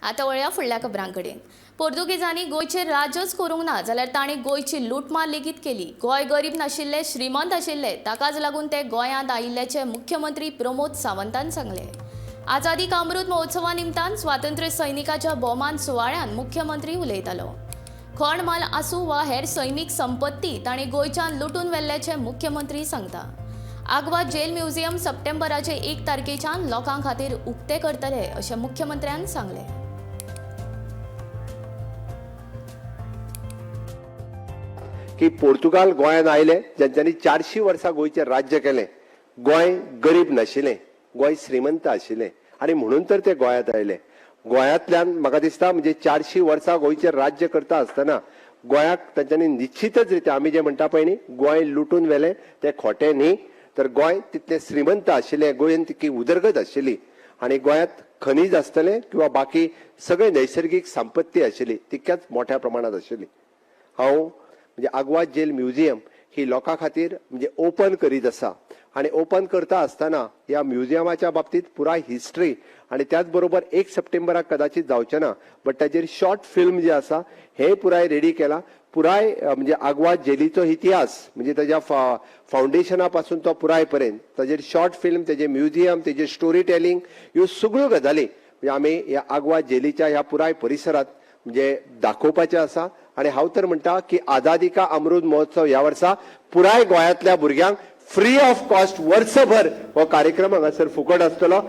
आतां वळया फुडल्या खबरां कडेन. पोर्तुगेजांनी गोंयचेर राज्यच करूंक ना जाल्यार तांणी गोंयची लुटमार लेगीत केली. गोंय गरीब नाशिल्ले, श्रीमंत आशिल्ले, ताकाच लागून ते गोंयांत आयिल्ल्याचे मुख्यमंत्री प्रमोद सावंतान सांगले. आझादी का अमृत महोत्सवा निमतान स्वातंत्र्य सैनिकाच्या भोवमान सुवाळ्यान मुख्यमंत्री उलयतालो. खण माल आसूं वा हेर सैमीक संपत्ती तांणी गोंयच्यान लुटून व्हेल्ल्याचें मुख्यमंत्री सांगता. आगवा जेल म्युझियम सप्टेंबराचे 1 तारखेच्यान लोकां खातीर उक्ते करतले अशें मुख्यमंत्र्यान सांगलें. की पोर्तुगाल गोंयांत आयले ज्यांच्यानी 400 वर्सां गोंयचें राज्य केलें. गोंय गरीब नाशिल्लें, गोंय श्रीमंत आशिल्लें आनी म्हणून तर ते गोंयांत आयले. गोंयांतल्यान म्हाका दिसता म्हणजे 400 वर्सां गोंयचें राज्य करता आसतना गोंयाक तांच्यांनी निश्चितच रित्या आमी जें म्हणटा पळय न्ही, गोंय लुटून व्हेलें तें खोटें न्ही, तर गोंय तितलें श्रीमंत आशिल्लें, गोंयन तितकी उदरगत आशिल्ली आनी गोंयांत खनीज आसतलें किंवा बाकी सगळे नैसर्गीक संपत्ती आशिल्ली तितक्याच मोठ्या प्रमाणांत आशिल्ली. हांव म्हणजे आगवा जेल म्युझियम ही लोकां खातीर म्हणजे ओपन करीत आसा आनी ओपन करता आसतना ह्या म्युझियमाच्या बाबतींत पुराय हिस्ट्री आनी त्याच बरोबर 1 सप्टेंबराक कदाचित जावचें ना, बट ताजेर शॉर्ट फिल्म जे आसा हें पुराय रेडी केलां. पुराय म्हणजे आगवा जेलीचो इतिहास म्हणजे ताज्या फावंडेशना पासून तो पुराय पर्यंत ताजेर शॉर्ट फिल्म, तेजें म्युझियम, तेजें स्टोरी टेलिंग, ह्यो सगळ्यो गजाली म्हणजे आमी ह्या आगवा जेलीच्या ह्या पुराय परिसरांत म्हणजे दाखोवपाचें आसा. आनी हांव तर म्हणटा की आझादी का अमृत महोत्सव ह्या वर्सा पुराय गोंयांतल्या भुरग्यांक फ्री ऑफ कॉस्ट वर्सभर हो कार्यक्रम हांगासर फुकट आसतलो.